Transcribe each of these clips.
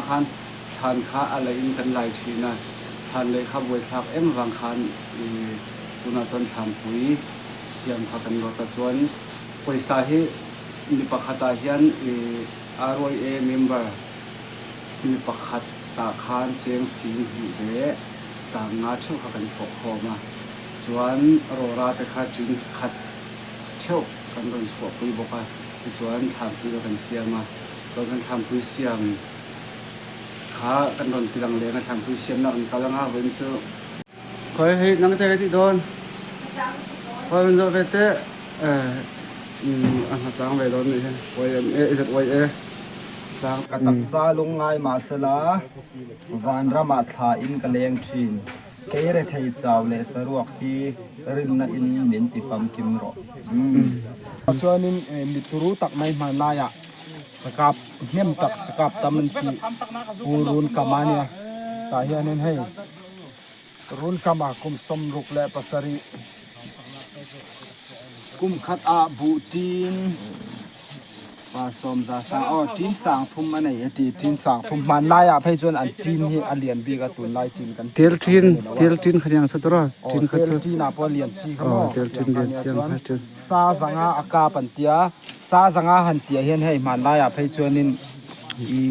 khan thlan kha a laih in kan lai thin a, thlan laih kha buaithlak em vang khan tunah chuan thlanpui siam kha kan rawt a, chuan pawisa hi mi pakhatah hian RYA member mi pakhat tah khan cheng sing hnih leh sang nga theuh kha kan thawh khawm a, chuan rawra te kha tin khat theuh kan rawn chhuahpui bawk a, tichuan thlanpui kha kan siam a, chuan kan thlanpui siam kha kan rawn tilang leng a, thlanpui siamna kan kal anga vawiin chu. Khawi hei nang te ka tih dawn, khawi rawn zawh ve teh, a hnatlang ve dawn nih hi, YMA, ZYA tlang. Ka taksa lungngai mahsela vanramah thla in ka leng thin. Kei rethei chau leh saruak hi rinna in min ti famkim rawh. Chuanin mi turu tak mai hmanlaiah sakap hnem tak sakap tam an tih Pu Runkama a nia. Tah hianin hei Runkama kum 67 kum khat ah buh tin Pa sawm za sang aw tin sang thum a nei a ti tin sang thum hmanlai ah phei chuan an tin hi a lian bik a tunlai tin kan tel tin tel tin kha niang sa tura tin kha chu tel tin ah pawh a lian chi kha maw tel tin lian chi ang kha tin sa zanga a kap an tia sa zanga han tia hian hei hmanlai ah phei chuanin i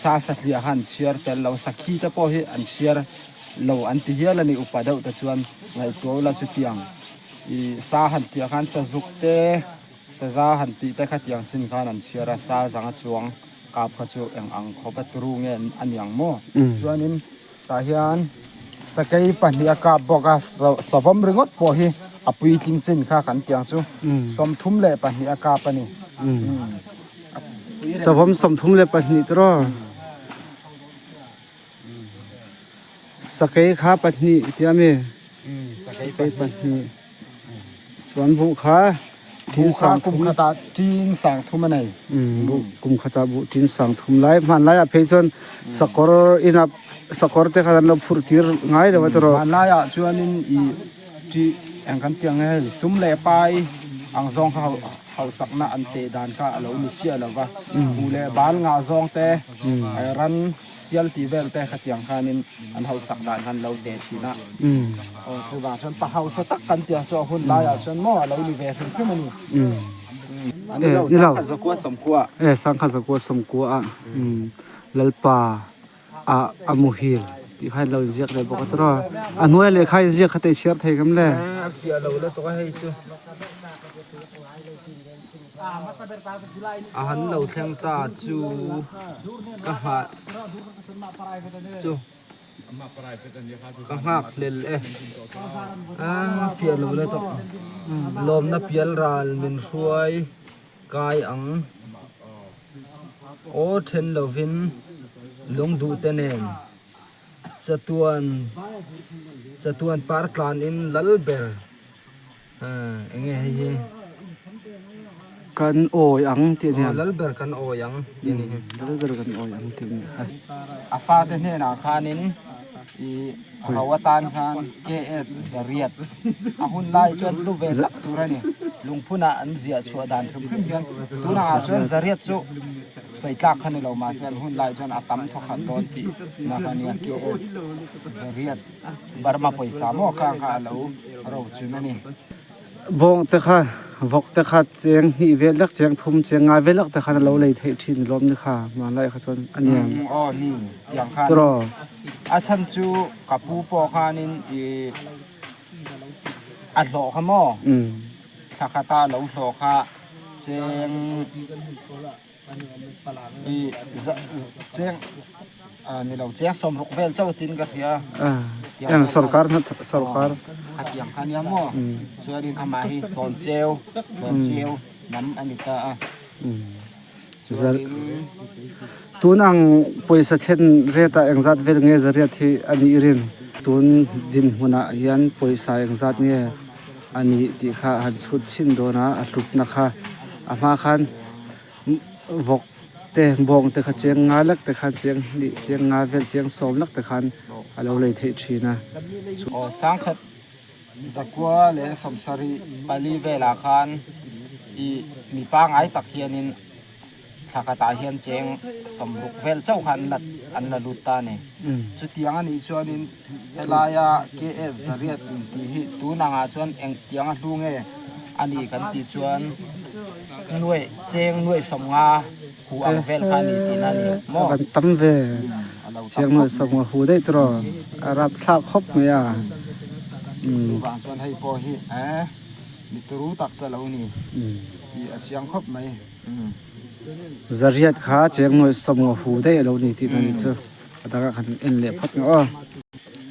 sa satliah kha an chhiar tel lo sakhi te pawh hi an chhiar lo an ti hial a ni upa deuh te chuan ngaihtuah ula chutiang i sa han tia khan sazuk te. Saza han tih te kha tiang chin khan an chhiar a, sa zanga chuang kap kha chu eng ang khawp a turu nge a niang maw? Chuanin tah hian sakei pahnih a kap bawk a, savawm ringawt pawh hi a puitling chin kha kan tiang chu 32 a kap a ni. Savawm 32 tiraw? Sakei kha pahnih tia mi? Sakei pahnih. Chuan buh kha tin sang kum khatah tin sang thum a nei. Buh kum khatah buh tin sang thum lai. Hmanlai ah phei chuan sakawr ina sakawr te khan an lo phurh tir ngai lo a tiraw. Hmanlai ah chuanin i ti eng kan tih ang nge hei sum leh pai ang zawng kha hausakna an teh dan kha a lo ni chiah lo va. Buh leh bal ngah zawng te ran Sial tih vel te khatiang khanin an hausak dan khan lo teh thin a. Aw chuvang chuan pa hausa tak kan tih ang chu a hun laiah chuan maw a lo ni ve hrim hrim a ni. A ni lo, Sangkhat Zakua Sawmkua. E, Sangkhat Zakua Sawmkua a Lalpa a a muhil tih kha in lo inziak leh bawk a tiraw. A hnuaia lehkha inziak kha te i chhiar thei ngam le. A fiah lo lutuk a hei chu. A han lo thleng ta chu ka nghah chu ka nghak hlel e a fiah lo la tawh lawmna pial ral min hruai kai ang aw then lovin lungduh te nen chatuan chatuan par tlanin lal ber. Enge hei hi? Kan awi ang tih ania. Aw lal ber kan awi ang tih ani hi. Lal ber kan awi ang tih ani kha. A fate hnenah khanin i ho atan khan KS Zariat a hun lai chuan hlu ve tak tur a ni. Lungphunah an ziah chhuah dan hrim hrim hian tunah ah chuan Zariat chu sawi tlak kha ni lo mahse an hun lai chuan a tam thawkhat dawn tih na kha ania KS Zariat. Burma pawisa maw kha kha a lo ro chun a ni. Bawng te kha vawk te kha cheng hnih vel lek cheng thum cheng ngai vel lek te khan a lo lei theih thin lawm ni kha hmanlai kha chuan a niang. Aw ni tiang khan Tiraw. A chhan chu ka pu pawh khanin i a hlawh kha maw thla khata a lo hlawh kha cheng I cheng ni lo cheng sawmruk vel chauh tin ka hria eng sorkar hna sorkar khatiang kha nia maw chuanin amah hi hlawncheu hlawncheu lam a ni ta a chuanin tun ang pawisa thlen rate ah engzat vel nge zariat hi a nih rin tun dinhmunah hian pawisa engzat nge a nih tih kha han chhut chhin dawn a a hlutna kha a hma khan vawk te bawng te kha cheng nga lek te khan cheng hnih cheng nga vel cheng sawm lek te khan a lo lei theih thin a. Aw sangkhat zakua leh sawmsarih pali velah khan i mi pangai tak hianin. Thla khatah hian cheng 60 vel chauh kha an la an la lut ta a ni. Chutiang a nih chuanin helaia KS zariat intih hi tun angah chuan engtianga hlu nge a ni kan tih chuan nuaih cheng nuaih 50 hu ang vel kha a ni tihna a ni maw? A van tam ve, cheng nuaih 50 hu daih tawh a rapthlak khawp mai a. Chuvang chuan hei pawh hi mi turu tak chu a lo ni tih a chiang khawp mai. Zariat kha cheng nuaih 50 hu daih a lo ni tihna a ni chu. A dangah khan en leh phawt ngawh aw.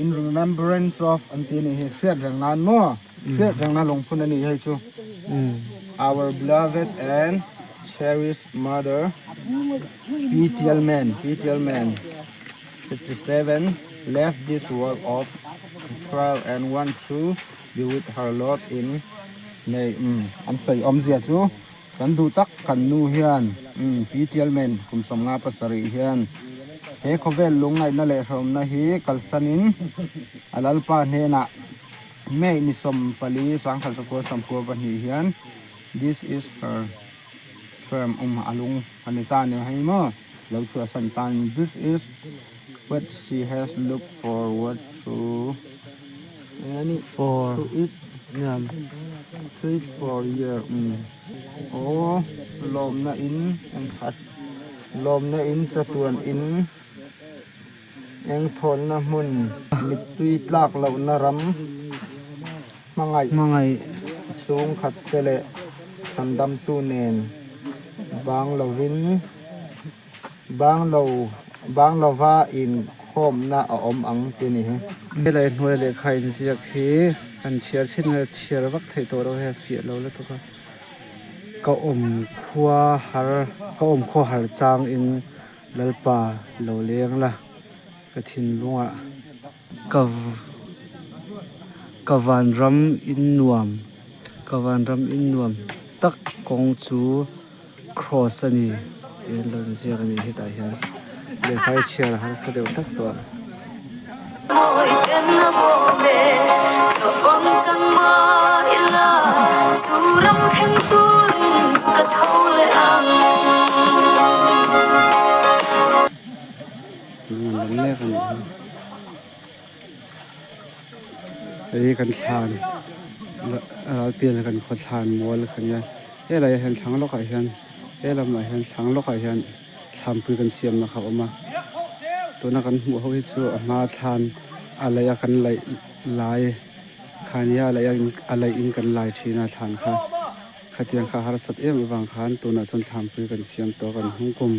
In remembrance of an ti a nih hi hriat reng nan maw hriat reng na lungphun a nih hei chu our beloved and cherished mother Pi Tialman Pi Tialman 57 left this world of trial and want to be with her Lord in May an sawi awmzia chu Kan duh tak kan nu hian Pi Tialmen kum 57 hian he khawvel lungngaihna leh hrehawmna hi kalsanin a Lalpa hnenah May ni 14 1992 hian This is her term a lung a ni ta a ni hei maw lo chhuahsan tan This is what she has looked forward to For Three for year aw lawmna in engkhat lawmna in chatuan in engthawnna hmun mittui tlak lohna ram hmangaih hmangaih chhungkhat te leh chhandamtu nen bang lovin Bang lo bang lova inkhawmna a awm ang ti ni hi. Helai hnuai lehkha inziak hi kan chhiar chhin nge chhiar vak theih tawh lo hei a fiah lo lutuk a. Ka awm khua har ka awm khua har chang in Lalpa lo leng la ka thinlungah ka ka vanram in nuam ka vanram in nuam tak kawng chu Cross a ni tih an lo inziak a ni hetah hian lehkha hi chhiar a harsa deuh tak tawh a. Hei kan thlan ralpian kan khaw thlan mual kha nia helaiah hian thlang lawkah hian he lamah hian thlang lawkah hian thlampui kan siamna kha a awm a tuna kan hmuh ho hi chu a hma thlan a laih a kan laih lai kha nia a laih a laih in kan lai thin a thlan kha khatiang kha harsat em avang khan tunah chuan thlampui kan siam tawh a kan hnung kum.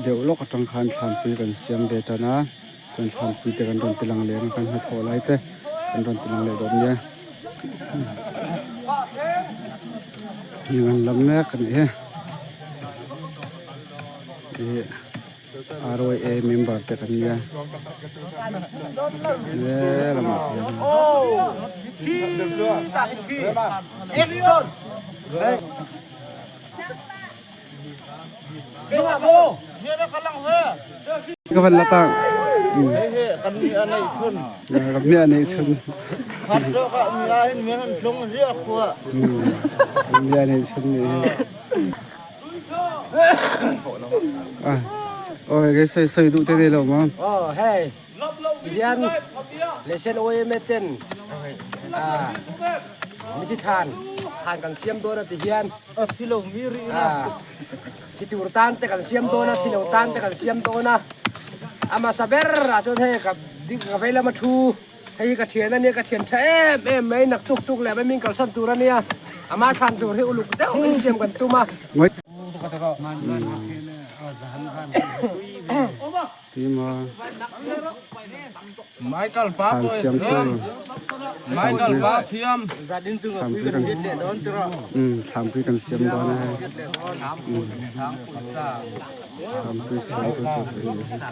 Deuh lawk atang khan thlanpui kan siam ve tan a, chuan thlanpui te kan rawn ti lang leh ang kan hnathawh lai te kan rawn ti lang leh dawn nia. Heng an lam mek a nih hi. Ih RYA member te kan nia. He lamah hian. Ka van la ta. Kan mi a nei chun. Kan mi a nei chun. Khat do ka mi a hin mi han tlung ria khua. Mi a nei chun ni hi. Ah. Oi, cái soi soi du te nei lo ma. Oh, hey. Tihian lesen OMA ten ah mi ti than than kan siam dawn a tihian thi tur tan te kan siam dawn a thi lo tan te kan siam dawn a a hmasa ber ah chuan hei ka ka vei lama thu hei hi ka thian a nia ka thian tha em em mai nak tuk tuk leh mai min kalsan tur a nia ama thlan tur hi uluk deuh in siam kan tum a. Tima thlan siam tur thlampui kan umm thlampui kan siam dawn a hei umm thlampui siam tur pawh a ni hei.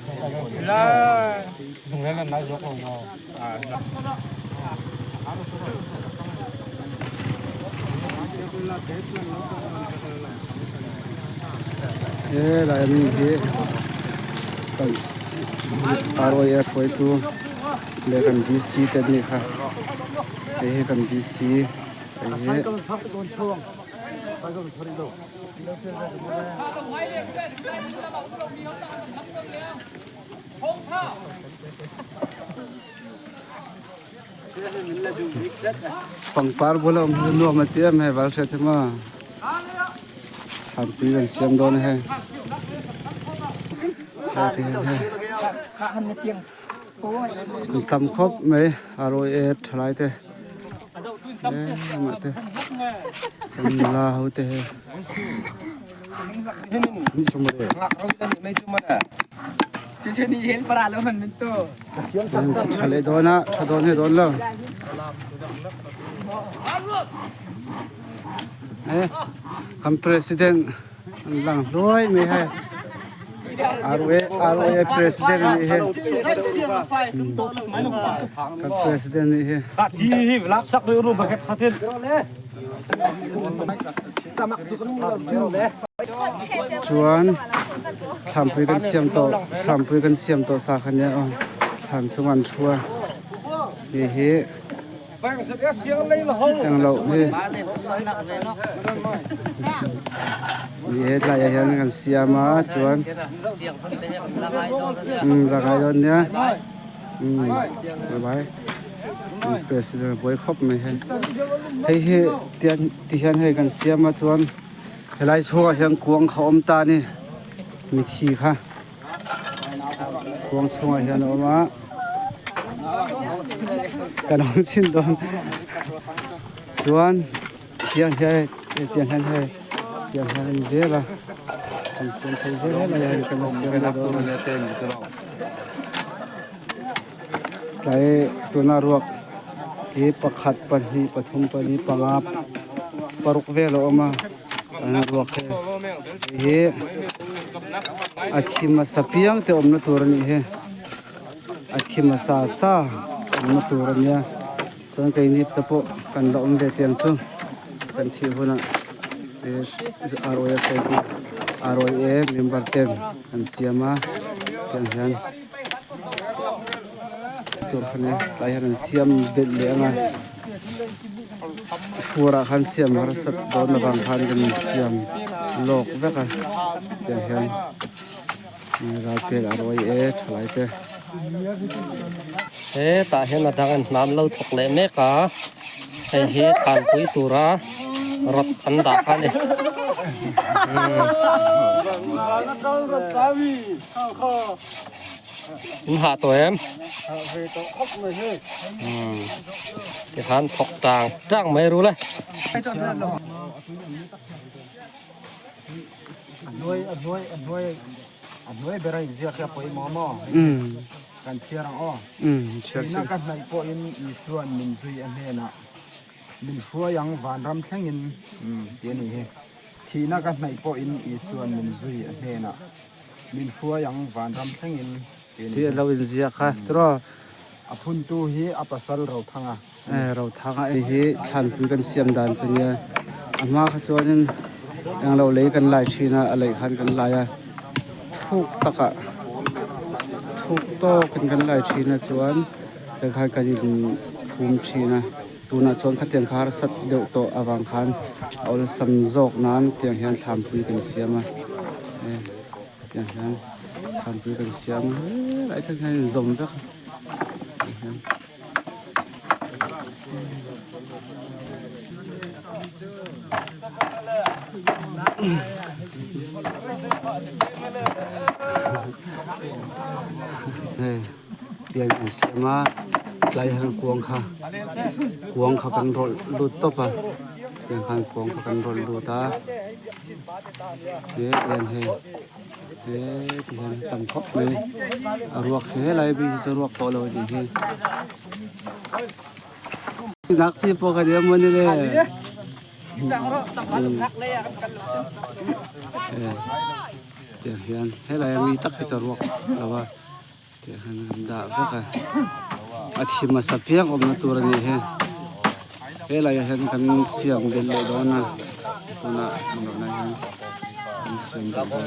Helai ami hi kan RYA hruaitu leh kan DC te an nih kha hei hi kan DC hei hi Pangpar bula awm hi chu nuam a ti em hei val hriat hi maw thlanpui kan siam dawn a hei an tam khawp mai a rawi e thalai te eng te kan nula ho te hei. Tha leh dawn a tha dawn nge dawn lo kan president an lang hluai mai hei ROA president a nih hi kan president a nih hi. Chuan thlampui kan siam tawh thlampui kan siam tawh sa kha nia aw thlan chungah an thu a hei hi englo hi ni e tlaiah hian kan siam a chuan umm la ngai dawn nia umm bye bye. President a buai khawp mai hei hei hi tian ti hian hei kan siam a chuan helai chhungah hian kuang kha awm ta a ni mithi kha kuang chhungah hian a awm a kan awm chhin dawn chuan tiang hian tiang hian hei tiang hian a ni zel a kan siam thei zel helai ah hian kan siam leh dawn a. Tlai tuna ruak hi pakhat pahnih pathum pali panga paruk vel a awm a tuna ruak hi hei hi a thi hmasa piang te awmna tur a nih hi a thi hmasa sa awmna tur a nia chuan keini te pawh kan la awm ve tiang chu kan thih hunah ROA member ten an siam a tiang hian. Tur kha nia tlai hian an siam belh leh ang a fur ah khan siam harsat dawn avang khan kan insiam lawk vek a tiang hian ralpel a rawi e thalai te. Hetah hian a dang an hnam lo thawk leh mek a hei hi tlanpui tura rawt an dah kha a ni. In hah tawh em? Hah ve tawh khawp mai hei. Umm tikhan thawk tang tang mai ru le. A hnuai a hnuai a hnuai a hnuai ber a inziak hi a pawimawh maw? Kan chhiar ang aw. Ina ka hnaih pawhin Isua'n min zui a hnenah min hruai ang vanram thlengin tih a nih hi. Thihna ka hnaih pawhin Isua'n min zui a hnenah min hruai ang vanram thlengin tih a ni. Tih a lo inziak kha tiraw? A phuntu hi a pasal Rothanga a ni. Rothanga hei hi thlanpui kan siam dan chu nia. A hma kha chuanin englo lei kan lai thin a, a leih khan kan lai a, thuk takah thuk tawkin kan lai thin a chuan hei khan kan inphum thin a. Tunah chuan khatiang kha harsat deuh tawh avang khan a awlsam zawk nan tiang hian thlampui kan siam a e tiang hian thlampui kan siam a helai thleng hian in zawm vek a tiang hian. Hei. Tiang an siam a tlai hian kuang kha kuang kha kan rawlh lut tawp a tiang khan kuang kha kan rawlh lut a he tiang hei he ti hian tam khawp mai a ruak hle lai bik hi chu a ruak tawh lo a nih hi nak chi pawh ka nia mawni le tiang hian helai a mi tak hi chu a ruak lo a. Tiang hian an dah vek a, a thi hmasa piang awmna tur a nih hi. Helaiah hian kan siam belh leh dawn a, tunah englo hian kan siam belh dawn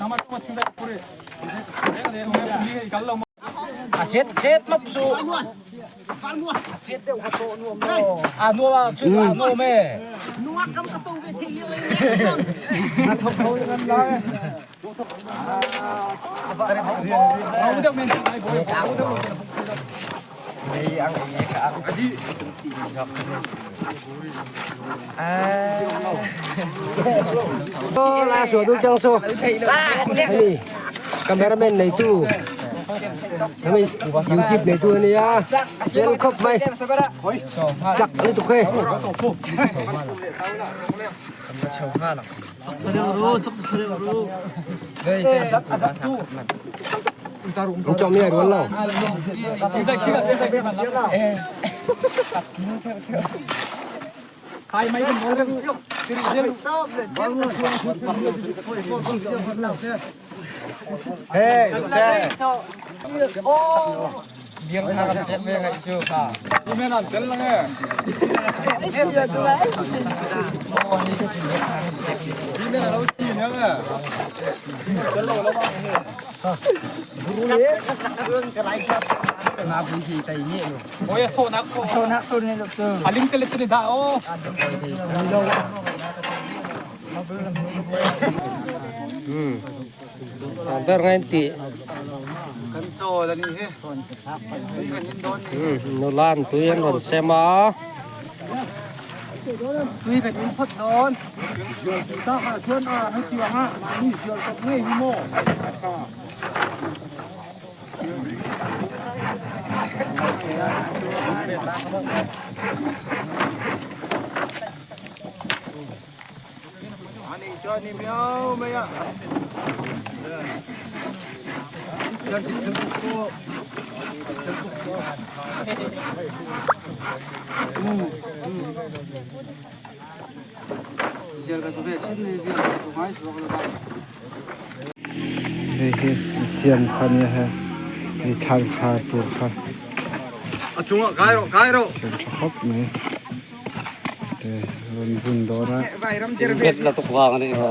a. A chet chet map su. A chet deuh kha chaw nuam lo. A nuam a chu a nuam e. Nuak kam ka to ve thei liu ei nek son. A thok ho kan la e. La sua tu chang su. Hei cameraman nei tu. Hemi YouTube nei tu ania. Fel khawp mai. Chak lutuk hei. Ang chawm hi a rual lo. Ber ngain ti. Kan chawl a nih hi. Tui kan in dawn ni. Nula an tui an rawn sem a. Tui kan in phawt dawn. Zial tih tak ah chuan a hetiang a mahni zial tawp ngei hi maw a tha. Hei hi an siam kha ania he hei thlan kha tur kha siam tha khawp mai. Te rawn bun dawn a. Bet la tuk vang a nih kha.